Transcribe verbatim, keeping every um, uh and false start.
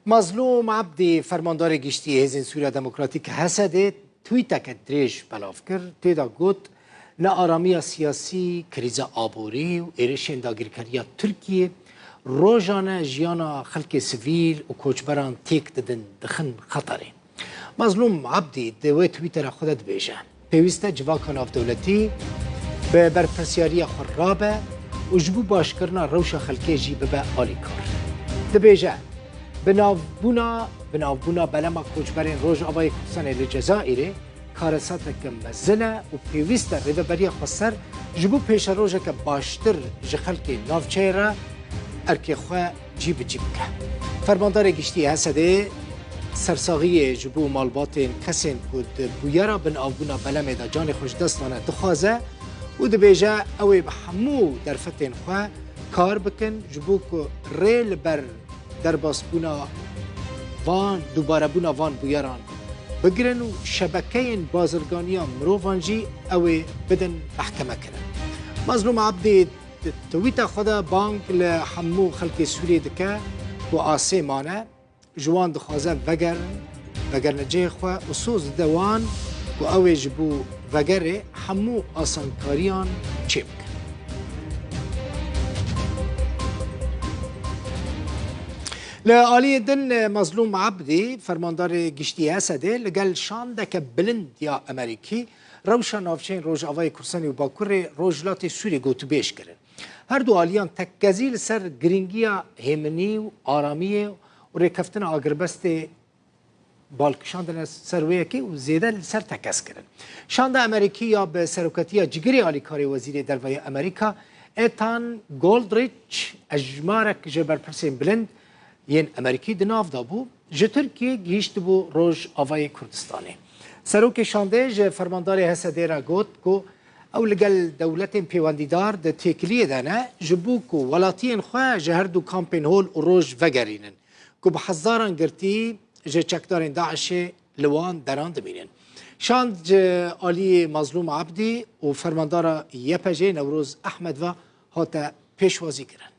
Mazlûm Ebdî, fermandarê giştî Hêzên Sûriya Demokratîk, H S D, tweeteke dirêj belav kir. Tê de got, nearamiya siyasî, krîza aborî û êrişên dagirkeriya Tirkiyê rojane jiyana xelkê sivîl û koçberan têk didin, dixin xeterê. Mazlûm Ebdî di wê Twittera xwe de dibêje, pêwîst e civaka navdewletî bi berpirsiyariya xwe rabe û ji bo başkirina rewşa xelkê jî bibe alîkar. Dibêje, binavbûna, binavbûna belema koçberên Rojavayê Kurdistanê li Cezayirê karesateke mezin e û pêwîst e rêveberiya xweser ji bo pêşerojeke baştir ji xelkê navçeyê re erkê xwe cî bi cî bike. Fermandarê giştî H S D sersaxiyê ji bo malbatên kesên ku di bûyera binavbûna belemê de canê xwe ji dest dane dixwaze û dibêje, ew ê bi hemû derfetên xwe kar bikin ji bo ku rê li ber derbasbûna van, dubarebûna van bûyeran bigirin û şebekeyên bazirganiya mirovan jî ew ê bidin mehkemekirin. Mazlûm Ebdî di twîta xwe de bang li hemû xelkê Sûriyê dike ku asê mane, ji wan dixwaze vegerin, vegerine cihê xwe û soz dide wan ku ew ê ji bo vegerê hemû asankariyan çêbikin. Li aliyê din, Mazlûm Ebdî, fermandarê giştî S D, li gel şandeke bilind ya Amerîkî rewşa navçeyên Rojavayê Kurdistanê û Bakurê Rojhilatê Sûriyê gotûbêj kirin. Her du aliyan tekkezî li ser girîngiya hêminî û aramiyê û rêkeftina agirbestê bal kişandine ser wê yekê û zêde li ser tekez kirin. Şanda Amerîkî ya bi serokatiya cigirê alîkarê Wezîrê Derve ya Amerîka, Ethan Goldrich, ejmarek ji berpirsên bilind yên Amerîkî di nav de bû, ji Tirkiyê gihîştibû Rojavayê Kurdistanê. Serokê şandê ji fermandarê H S D re got ku ew li gel dewletên pêwendîdar di têkiliyê de ne, ji bo ku welatiyên xwe ji her du kampên hol û roj vegerînin, ku bi hezaran girtî ji çekdarên DAIŞê li wan deran dimînin. Şand ji aliyê Mazlûm Ebdî û fermandara Y P J'ê Newroz Ehmed ve hate pêşwazî kirin.